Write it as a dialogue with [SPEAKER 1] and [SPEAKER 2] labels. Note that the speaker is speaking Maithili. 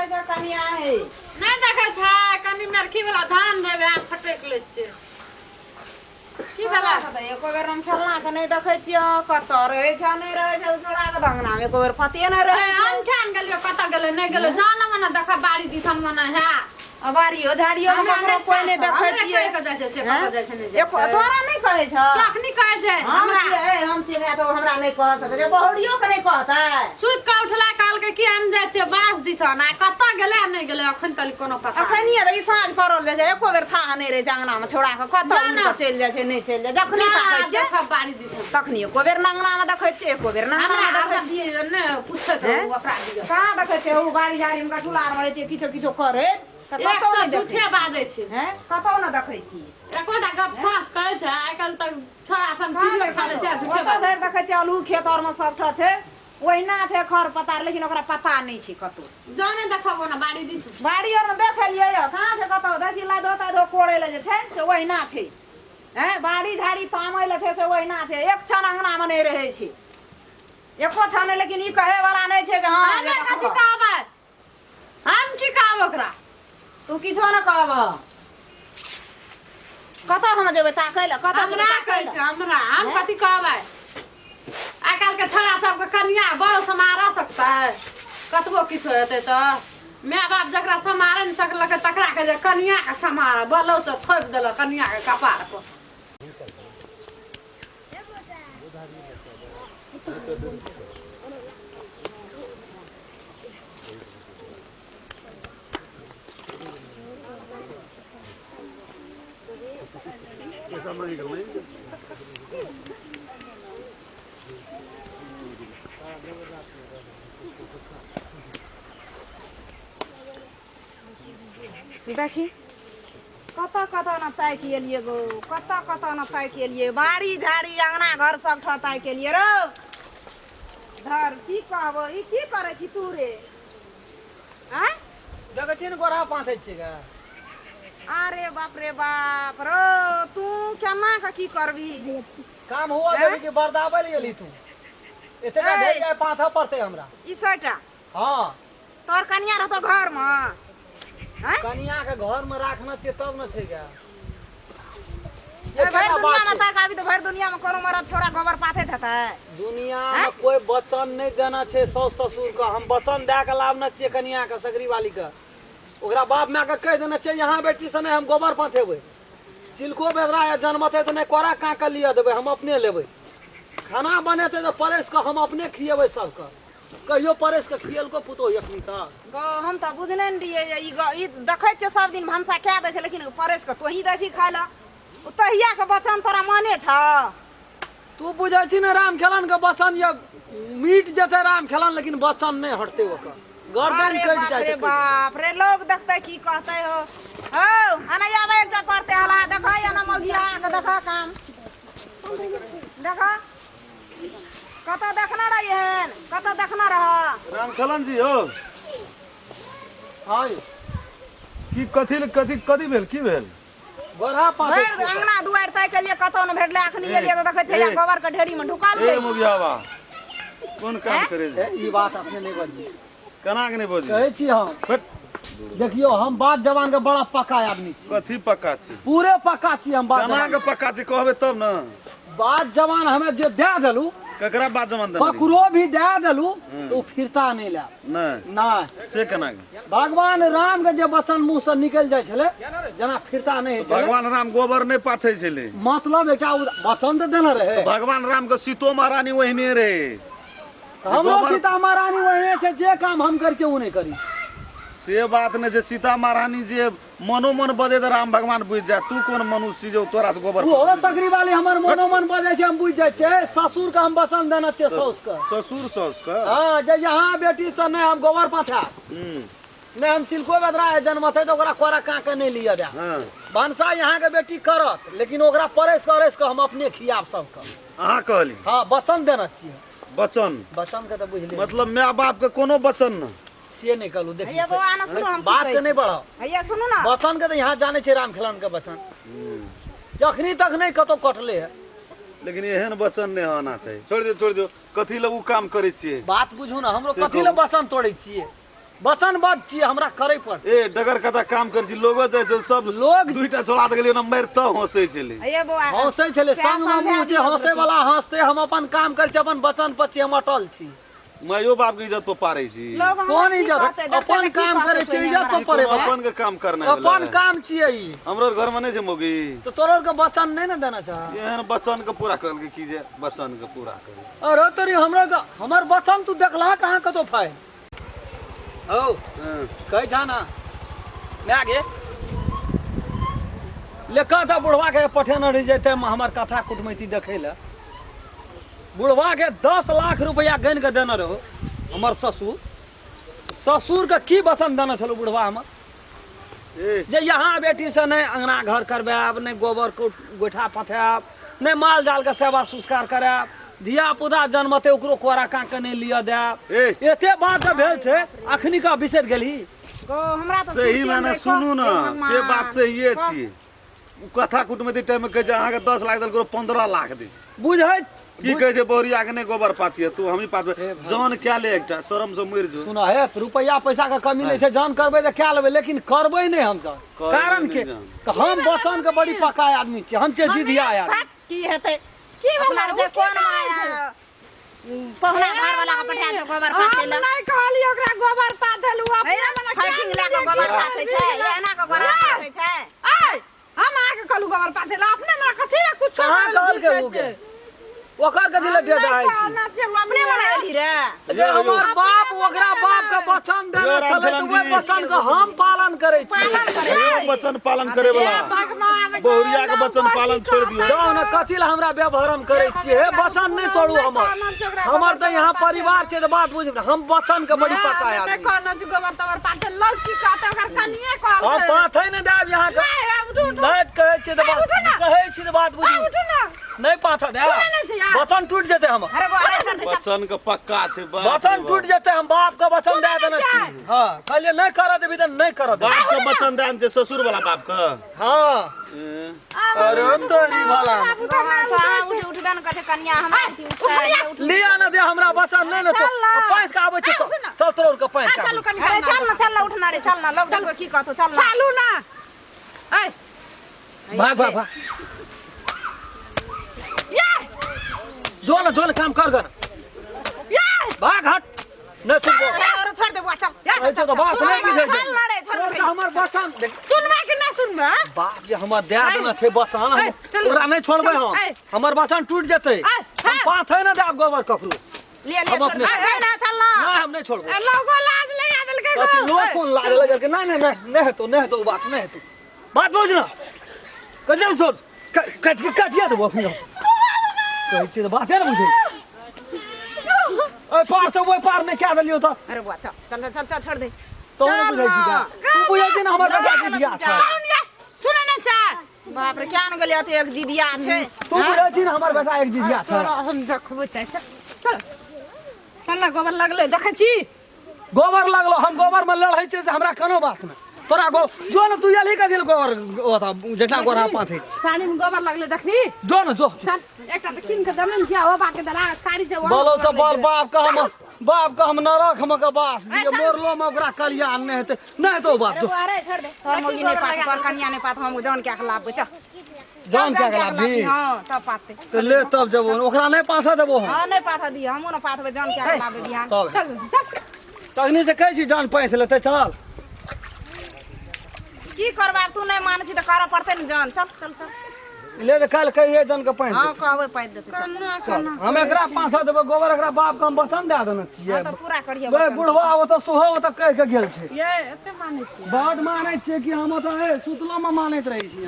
[SPEAKER 1] करै छै कनिया हे?
[SPEAKER 2] नहि देखै छै, कनि मेरखी वाला धान रे वएह फटकि लै छियै। की भेलै?
[SPEAKER 1] एको बेर हम खेलना के नहि देखै छियै, कतऽ रहै छै नहि रहै छै छोड़ा के अंगना मे एको बेर पते नहि रहै छै।
[SPEAKER 2] हम खेन गेलियो, कतऽ गेलै नहि गेलै जान मने देखा बाड़ी दिसन मने है।
[SPEAKER 1] आ बाड़ियो झाड़ियो मे
[SPEAKER 2] हमरा
[SPEAKER 1] ककरो
[SPEAKER 2] नहि
[SPEAKER 1] कोइ नहि
[SPEAKER 2] खास,
[SPEAKER 1] देखै
[SPEAKER 2] हमरे
[SPEAKER 1] छियै।
[SPEAKER 2] कहि कऽ जाइ छै से कतऽ जाइ छै नहि जाइ
[SPEAKER 1] एको
[SPEAKER 2] छै।
[SPEAKER 1] तोरा नहि कहै छौ?
[SPEAKER 2] कखनी कहै छै?
[SPEAKER 1] हम
[SPEAKER 2] हमरा
[SPEAKER 1] छियै, हम छियै तऽ हमरा नहि कह सकै छै, बहुरियो के नहि कहतै।
[SPEAKER 2] सुति कऽ उठला, कहलकै कि हम जाइ छियै बाँस दिसन, आ कतऽ गेलै आ नहि गेलै अखन तक कोनो पता नहि।
[SPEAKER 1] अखनिये देखी साँझ पड़ल जाइ छै, एको बेर थाह नहि रहै छै अंगना मे छौड़ा के, कतऽ
[SPEAKER 2] ना,
[SPEAKER 1] उड़ि
[SPEAKER 2] ना।
[SPEAKER 1] कऽ चलि जाइ छै नहि चलि जाइ, जखनी
[SPEAKER 2] ना,
[SPEAKER 1] ताकै छियै
[SPEAKER 2] देखब बाड़ी दिसन
[SPEAKER 1] तखनी एको बेर अंगना मे देखै छियै, एको बेर अंगना
[SPEAKER 2] हमरा
[SPEAKER 1] मे देखै
[SPEAKER 2] आदत
[SPEAKER 1] छियै।
[SPEAKER 2] छियै नहि पूछै तऽ
[SPEAKER 1] हैं?
[SPEAKER 2] ओ अपराधी यऽ।
[SPEAKER 1] कहाँ देखै छियै? ओ बाड़ी झाड़ी मे गठुला आर मे रहितियै किछो किछो करैत तऽ
[SPEAKER 2] एक
[SPEAKER 1] कतौ
[SPEAKER 2] सए
[SPEAKER 1] नहि देखै
[SPEAKER 2] झूठे बाजै छै।
[SPEAKER 1] हैं, कतौ नहि देखै छियै।
[SPEAKER 2] एकोटा गप साँच कहै छै? आइ काल्हि तऽ छोड़ा सब किछो खा लै छै आ झूठे
[SPEAKER 1] ओतऽ
[SPEAKER 2] बाजै
[SPEAKER 1] धरि देखै छियै आलू खेत आर मे सबटा छै, ओहिना छै खर पतार, लेकिन ओकरा पता नहि छै कतौ।
[SPEAKER 2] छै। जाने देखब ओना बाड़ी दिस।
[SPEAKER 1] बाड़ी आर मे देख एलियै यऽ, कहाँ छै कतौ? देखी लादो तादो कोड़ै लए जे छै से ओहिना छै। हैं, बाड़ी झाड़ी तामै लए छै से ओहिना छै, एक क्षण अंगना मे नहि रहै छै एको क्षण नहि। लेकिन ई कहै वाला नहि छै जे हँ जे
[SPEAKER 2] हमे कथी
[SPEAKER 1] देखबह।
[SPEAKER 2] कहबै? हम की कहब ओकरा?
[SPEAKER 1] तू किछो नहि कहबह। कतऽ हम जेबै ताकै लए? कतऽ जेबै
[SPEAKER 2] हमरा
[SPEAKER 1] ताकै
[SPEAKER 2] कहै
[SPEAKER 1] लए?
[SPEAKER 2] छै हमरा, हम
[SPEAKER 1] हैं?
[SPEAKER 2] कथी कहबै? आइ काल्हि के छोड़ा सबके कनिया बड़ सम्हारा सकतै? कतबो किछो हेतै तऽ माय बाप जकरा सम्हारे नहि सकलकै तकरा के जे कनिया के सम्हार बलौ से थोपि देलक कनिया के कपार पर।
[SPEAKER 1] देखी कतऽ कतऽ ने ताकि एलियै गो, कतऽ कतऽ ने ताकि एलियै, बाड़ी झाड़ी अंगना घर सब ठाँ ताकि एलियै। रौ धर, की कहबो, ई की करै छी तू रे? आँय?
[SPEAKER 3] देखै छियै ने, गोरहा पाथै छियै गे।
[SPEAKER 1] अरे बाप रे बाप, रौ तू केना कऽ की करबही?
[SPEAKER 3] काम हुआ
[SPEAKER 1] हैं?
[SPEAKER 3] देबी कि बरदाबै लए गेली तू? एतेक
[SPEAKER 1] ऐ।
[SPEAKER 3] ढेरी आइ पाथऽ पड़तै हमरा।
[SPEAKER 1] ई सैटा?
[SPEAKER 3] हँ।
[SPEAKER 1] तोहर कनिया रहतौ घरमे? आँय?
[SPEAKER 3] कनिया के घर में राखना छियै तब ने छै गे।
[SPEAKER 1] ए, भरि दुनिया में ताक आबी तऽ भरि दुनिया में कोनो मरद छोरा गोबर पाथैत हेतै?
[SPEAKER 3] दुनिया में कोई वचन नहीं देना छै साउस ससुर के। हम वचन दए के लाबने छियै कनिया के, सगरी वाली के। ओकरा बाप माय के कहि देने छियै, यहाँ बेटी से नहि हम गोबर पाथेबै, चिलको बेदरा या जन्मतै तऽ नहि कोरा काँ के लिअ देबै, हम अपने लेबै। खाना बनेतै तऽ परसि कऽ हम अपने खिएबै सबके। कहियो परसि कऽ खिएलको पुतोहु एखनी तक?
[SPEAKER 1] गौ, हम तऽ बुझने ने रहियै जे ई ई देखै छियै सब दिन भनसा कए दै छै, लेकिन परसि कऽ तोही दै छी खाय लए। ओ तहियाके वचन तोरा मने छौ?
[SPEAKER 3] तू बुझै छी ने राम खेलन के वचन ये मिट जेतै राम खेलन, लेकिन वचन नहि हटतै ओकर। गर्दन
[SPEAKER 1] अरे
[SPEAKER 3] कटि
[SPEAKER 1] बाप
[SPEAKER 3] जाइ
[SPEAKER 1] रे
[SPEAKER 3] तऽ कटि जेतै।
[SPEAKER 1] बाप रे, लोग देखतै की कहतै? हो हौ, अना आबै एकटा पड़तै हला। देखै एना मौगिया के देख, काम देख। कतऽ देखने रही एहन? कतऽ देखने रह?
[SPEAKER 4] रामखेलन जी हो।
[SPEAKER 3] हाँ यौ।
[SPEAKER 4] की कथी कथी कथी भेल? की भेल?
[SPEAKER 3] गोरहा पाथै
[SPEAKER 1] भरि अंगना दुआरि ताकि एलियै, कतौ ने भेटलै। अखनी एलियै तऽ देखै छियै गोबर के ढेरी मे ढुकल
[SPEAKER 4] ए
[SPEAKER 1] छै।
[SPEAKER 4] मोगियाबा, कोन काम करे?
[SPEAKER 3] ए, ई बात अपने नहि बजली।
[SPEAKER 4] केना के नहि बजी?
[SPEAKER 3] कहै छी हम।
[SPEAKER 4] हट।
[SPEAKER 3] देखियौ, हम बात जवान के बड़ा पक्का आदमी छी।
[SPEAKER 4] कथी पक्का छी?
[SPEAKER 3] पूरे पक्का छी हम बात
[SPEAKER 4] केना
[SPEAKER 3] जवान
[SPEAKER 4] के पक्का छी, कहबै तब ने।
[SPEAKER 3] बात जवान हमे जे दए देलू।
[SPEAKER 4] ककरा बात जवान देने रही?
[SPEAKER 3] ककरो भी दए देलू तऽ ओ फिरता नहि लायब।
[SPEAKER 4] नहि?
[SPEAKER 3] नहि।
[SPEAKER 4] से केना के?
[SPEAKER 3] भगवान राम के जे वचन मुंह से निकलि जाइ छलै जेना, फिरता नहि होइ छलै।
[SPEAKER 4] भगवान राम गोबर नहि पाथै छलै।
[SPEAKER 3] मतलब एकटा वचन तऽ देने रहै।
[SPEAKER 4] भगवान राम के सीतो महारानी ओहिने रहे।
[SPEAKER 3] हमरो सीता महारानी ओहने छै, जे काम हम करै छियै ओ नहि करी।
[SPEAKER 4] से बात नहि छै। सीता महारानी जे मनो मन बजै तऽ राम भगवान बुझि जाय। तू कोन मनुष्य छी जे तोरा से गोबर?
[SPEAKER 3] ओहो सकरी वाली हमर मनो मन बजै छै, हम बुझि जाइ छियै। ससुर के हम वचन देने छियै, साउस के।
[SPEAKER 4] ससुर साउस के?
[SPEAKER 3] हँ, जे यहाँ बेटी से नहि हम गोबर पाथायब, नहि हम चिलको बेदरा जन्मतै तऽ ओकरा कोरा काँ के नहि लिअ दे। भनसा यहाँ के बेटी करत, लेकिन ओकरा परसि कऽ अरसि कऽ हम अपने खियाब सबके।
[SPEAKER 4] अहाँ कहली?
[SPEAKER 3] हँ, वचन देने छियै।
[SPEAKER 4] वचन?
[SPEAKER 3] वचन के तऽ बुझलियै।
[SPEAKER 4] मतलब माय बाप के कोनो वचन न?
[SPEAKER 3] से नहि कहलू।
[SPEAKER 1] हैया बौआ ने सुनू,
[SPEAKER 3] देखियौ,
[SPEAKER 1] हम की
[SPEAKER 3] बात
[SPEAKER 1] कहै
[SPEAKER 3] के नहि
[SPEAKER 1] छी।
[SPEAKER 3] बढ़ाउ।
[SPEAKER 1] हैया सुनू ने।
[SPEAKER 3] वचन के तऽ यहाँ जानै छै, राम खेलौन के वचन जखनी तक नहि कतौ कटले है।
[SPEAKER 4] लेकिन एहन वचन नहि होना चाही। छोड़ि दियौ, छोड़ि दियौ। कथी लए उ काम करै छियै?
[SPEAKER 3] बात बुझू ने हमरो।
[SPEAKER 4] से
[SPEAKER 3] कथी लए
[SPEAKER 4] कहू।
[SPEAKER 3] वचन तोड़ै छियै? वचनबद्ध छियै, हमरा करै पड़तै।
[SPEAKER 4] ए डगर कथा काम कर छी, लोगो जाइ छै सब
[SPEAKER 3] लोग
[SPEAKER 4] दुईटा छोड़ा दे गेलियै ना मरि तऽ हंसै छलै।
[SPEAKER 1] ए बौआ
[SPEAKER 3] हंसै छलै
[SPEAKER 1] सएह
[SPEAKER 3] संगमे
[SPEAKER 1] समझा
[SPEAKER 3] मुँह छै,
[SPEAKER 1] दियौ।
[SPEAKER 3] हंसै वाला हंसतै, हम अपन काम करै छी, अपन वचन पर छी, हम अटल छी।
[SPEAKER 4] माइयो बाप के इज्जत पर पारै छी।
[SPEAKER 1] लोग हमरा
[SPEAKER 3] कोन
[SPEAKER 1] की
[SPEAKER 3] इज्जत?
[SPEAKER 1] कहतै? देखतै
[SPEAKER 3] अपन
[SPEAKER 1] तऽ की
[SPEAKER 3] काम
[SPEAKER 1] कहतै
[SPEAKER 3] करै छी,
[SPEAKER 1] पहिने
[SPEAKER 3] इज्जत
[SPEAKER 1] हमरा?
[SPEAKER 3] पर पड़े
[SPEAKER 4] कोनो
[SPEAKER 3] वाला।
[SPEAKER 4] अपन के काम करना
[SPEAKER 3] अपन काम छियै ई।
[SPEAKER 4] हमरो घर में नहीं छै मौगी।
[SPEAKER 3] तऽ तोरो के वचन नहि ने देना छह?
[SPEAKER 4] एहन वचन के पूरा करलकै की जे वचन के पूरा करी।
[SPEAKER 3] अरे तोरी हमरो के हमर वचन तू देखलह कहाँ कतौ फाइल? हौ कहै छह ना माय गे ले कह तऽ बुढ़वा के पठेने रहि जेतै हमर कथा कुटमैती देखै लए। बुढ़वा के 10 लाख रुपया गनि के देने रहो हमर ससुर। ससुर के की वचन देने छलो बुढ़वा हमर? जे यहाँ बेटी से नहीं अंगना घर करवायब, नहीं गोबर गोइठा पथायब, नहीं माल जाल के सेवा संस्कार करायब, धिया पुता जन्मते ओकरो कोरा काँक के नहीं लिअ देब। एते बात जे भेल छै अखनी का बिसरि गेलही?
[SPEAKER 1] गो हमरा तऽ
[SPEAKER 4] सही
[SPEAKER 1] सुनते
[SPEAKER 4] माने
[SPEAKER 1] नहि
[SPEAKER 4] सुनू
[SPEAKER 1] कह,
[SPEAKER 4] ना,
[SPEAKER 1] हे भगवान।
[SPEAKER 4] से बात सहिए छी। उ कथा कुटमैती टाइम में कहै छै अहाँके 10 लाख देलकै, 15 लाख दै छै।
[SPEAKER 3] बुझै
[SPEAKER 4] की कहै छै बहुरिया के नहि गोबर पाती है, तू हमही पातबै। जान क्या ले एकटा शरम से मरि जो।
[SPEAKER 3] सुन हे, रुपया पैसा के कमी नहीं छै, जान करबै तऽ क्या लेबै, लेकिन करबै नहि हम जान।
[SPEAKER 4] करबै
[SPEAKER 3] कारण
[SPEAKER 4] नहि
[SPEAKER 3] के
[SPEAKER 4] जान।
[SPEAKER 3] तऽ हम वचन के बड़ी पक्का आदमी छी, हम छियै जिदिया आदमी।
[SPEAKER 1] हट, की हेतै?
[SPEAKER 2] की भेलै?
[SPEAKER 1] अपना जे
[SPEAKER 2] ओ की
[SPEAKER 1] कोन
[SPEAKER 2] कहै
[SPEAKER 1] माया
[SPEAKER 2] छै?
[SPEAKER 1] पहुना घर वाला के पठा दो गोबर पाथे
[SPEAKER 2] हम
[SPEAKER 1] लए।
[SPEAKER 2] नहि कहलियै ओकरा गोबर पाथे लए, ओ अपने मने
[SPEAKER 1] फटिंग लए कऽ गोबर पाथे छै, एना कऽ गोबर पाथे छै।
[SPEAKER 2] आय, हम अहाँके कहलहुँ गोबर पाथे लए, अपने मने कथी लए कुछो
[SPEAKER 3] कहाँ
[SPEAKER 2] करल
[SPEAKER 3] कहलकै
[SPEAKER 2] बुझै
[SPEAKER 3] ओ गे?
[SPEAKER 2] छै?
[SPEAKER 3] ओकर कथी लए डेट
[SPEAKER 2] नहि
[SPEAKER 3] आइ छी?
[SPEAKER 2] कहना छै,
[SPEAKER 1] तू अपने मने गेलही रे।
[SPEAKER 3] जे हमर बाप ओकरा बाप के वचन देने
[SPEAKER 4] यो राम
[SPEAKER 3] छलै तऽ
[SPEAKER 4] खेलन
[SPEAKER 3] ओहि
[SPEAKER 4] जी।
[SPEAKER 3] वचन के हम पालन करै छी।
[SPEAKER 1] पालन करै
[SPEAKER 4] यो
[SPEAKER 1] छै।
[SPEAKER 4] वचन पालन करे वाला
[SPEAKER 2] भगवान
[SPEAKER 4] बहुरिया के वचन पालन छोड़ दियौ।
[SPEAKER 3] जाउ ने, कथी लए हमरा व्यवहारम करै छियै? हे वचन नहि तोड़ू हमर। हमर तऽ यहाँ परिवार छै तऽ बात बुझब ने, हम वचन के बड़ी पक्का आदमी छी।
[SPEAKER 2] कहना छै गोबर तोबर पाथे लौ, की कहतै ओकर कनिये
[SPEAKER 3] हम
[SPEAKER 2] कहलकै।
[SPEAKER 3] पाथे नहि देब यहाँ के।
[SPEAKER 2] नहि, आब उठू, उठू।
[SPEAKER 3] नहि कहै छियै तऽ बात
[SPEAKER 2] उठू ना।
[SPEAKER 3] कहै छी तऽ बात बुझू।
[SPEAKER 2] उठू ना।
[SPEAKER 3] नहि पाथा देब,
[SPEAKER 2] सुनै नहि छी यार।
[SPEAKER 3] वचन टूटि जेतै हमर।
[SPEAKER 1] अरे बौआ, अरे चल, चल।
[SPEAKER 4] वचन के पक्का छै, बाप रे
[SPEAKER 3] वचन
[SPEAKER 4] बाप।
[SPEAKER 3] टूटि जेतै, हम बाप के वचन दए देने
[SPEAKER 2] नहि
[SPEAKER 3] छी। हँ, कहलियै नहि करऽ देबी तऽ नहि करऽ देबी।
[SPEAKER 4] बाप के वचन दए छै ससुर वाला बाप के।
[SPEAKER 3] हँ।
[SPEAKER 4] ए,
[SPEAKER 3] अरे तोरी भला।
[SPEAKER 1] गोबर तो अहाँ उठ उठबे ने करतै कनिया, हमरा उठ उठतै, उठ।
[SPEAKER 3] लिया ना दे हमरा वचन नहि ने तो।
[SPEAKER 1] चल ना।
[SPEAKER 3] पाँच के आबै छै चल, चल तोड़ के पाँच के
[SPEAKER 2] चलू
[SPEAKER 3] आबै।
[SPEAKER 2] कनि
[SPEAKER 1] अरे चल ना, चल ना, उठना रे, चल ना, लोग देखबै की कहतौ, चल ना।
[SPEAKER 2] चलू ना। ऐ
[SPEAKER 3] भाग भाग भाग।
[SPEAKER 2] ये
[SPEAKER 3] जो ना जो ना काम कर गन।
[SPEAKER 2] ये
[SPEAKER 3] भाग हट। नहि सुनबो।
[SPEAKER 1] अरे अरे छोड़ दे बुआ, चल।
[SPEAKER 3] कहै छौ तऽ बात नहि बुझै छै।
[SPEAKER 1] चल ना रे, छोड़
[SPEAKER 3] तोड़
[SPEAKER 1] दे।
[SPEAKER 3] के हमर वचन देख।
[SPEAKER 2] सुनबै कि नहि सुनबै?
[SPEAKER 3] बाप जे हमर दए देने छै वचन, हम
[SPEAKER 2] ऐ, चलू।
[SPEAKER 3] ओकरा नहि छोड़बै हम।
[SPEAKER 2] ऐ।
[SPEAKER 3] हमर वचन टूटि जेतै।
[SPEAKER 2] ऐ,
[SPEAKER 3] हम
[SPEAKER 2] ऐ।
[SPEAKER 3] पाथे नहि देब गोबर ककरो।
[SPEAKER 1] ले ले
[SPEAKER 3] हम
[SPEAKER 1] छोड़
[SPEAKER 3] अपने-
[SPEAKER 1] दे। अरे ना, चल ना।
[SPEAKER 3] नहि, हम नहि छोड़बै।
[SPEAKER 2] ए, लोगो लाज लगा देलकै
[SPEAKER 3] कथी
[SPEAKER 2] गो।
[SPEAKER 3] लोग कोन लाज लगलकै? नहि नहि नहि नहि हेतौ, नहि हेतौ ओ बात, नहि हेतौ बात, बुझ ना। कहियो छोड़, काटि के काटिया देबो अखनी हम। कहै छियै तऽ बाते ने बुझै। ओहि पार से ओहि पार नहि कए देलियौ तऽ।
[SPEAKER 1] अरे बुआ, चल चल चल चल, छोड़ दे।
[SPEAKER 3] तोँ नहि
[SPEAKER 1] चल
[SPEAKER 3] बुझै छी
[SPEAKER 1] ना।
[SPEAKER 3] का? तू बुझै छी ने हमर बेटा के जिदिया छै?
[SPEAKER 2] कौन ये? सुनै नहि छै?
[SPEAKER 1] बाप रे, क्या ने गेलियै तऽ एक जिदिया छै।
[SPEAKER 3] तू बुझै छी ने हमर बेटा एक जिदिया छै?
[SPEAKER 2] तोरा हम देखबै तऽ चल चल चल ना, गोबर लगलै देखै छी?
[SPEAKER 3] गोबर लगलो, हम गोबर में लड़ै छियै से हमरा कोनो बात नहि। तोरा गो जो ने, तू एलही कथी लए गोबर ओतऽ जेठा गोरा पाथै छी?
[SPEAKER 2] साड़ी में गोबर लगलै देखनी?
[SPEAKER 3] जो ने जो।
[SPEAKER 2] चल, एकटा तऽ कीन के देने ने छियै, ओ बाके दला साड़ी छै, ओहो
[SPEAKER 3] बोलो से
[SPEAKER 2] गोबर
[SPEAKER 3] बोल।
[SPEAKER 2] लगलै।
[SPEAKER 3] बाप के हम, बाप के हम नरक में के बास दिए, मोरलो में ओकरा कल्याण नहि हेतै, नहि हेतौ बात।
[SPEAKER 1] अरे
[SPEAKER 3] जो।
[SPEAKER 1] बुआ, अरे छोड़ दे, तोहर मौगी नहि पात, तोहर कनिया नहि पात, हम जान के खिलाफ चल।
[SPEAKER 3] जान के खिलाफ?
[SPEAKER 1] हाँ, तब पाते।
[SPEAKER 3] तऽ ले तब जबो, ओकरा नहि पाथा देबो हम।
[SPEAKER 1] हाँ, नहि पाथ दिअ, हमहूँ ने पाथबै, जान के खिलाफ बिहान।
[SPEAKER 3] तब
[SPEAKER 2] चल चल।
[SPEAKER 3] तखनी से कहै छी जान पाथि लेतै, चल।
[SPEAKER 1] की करबै आब, तू नहि मानै छी तऽ करऽ पड़तै ने जान। चल चल चल।
[SPEAKER 3] ले तऽ काल्हि कहिए जान के पानि।
[SPEAKER 1] हाँ, कहबै, पाथि देतै, चल।
[SPEAKER 2] कन्ना
[SPEAKER 3] चल, हम एकरा पाथा देबै गोबर, एकरा बाप के हम वचन दए देने छियै।
[SPEAKER 1] हाँ, तऽ पूरा करिहे
[SPEAKER 3] बे
[SPEAKER 1] वचन।
[SPEAKER 3] बुढ़वा ओतऽ सोहो ओतऽ कहि के गेल छै।
[SPEAKER 2] ये एते मानै छियै?
[SPEAKER 3] बड मानै छियै कि हम ओतऽ सुतलो मे मानैत रहै छी।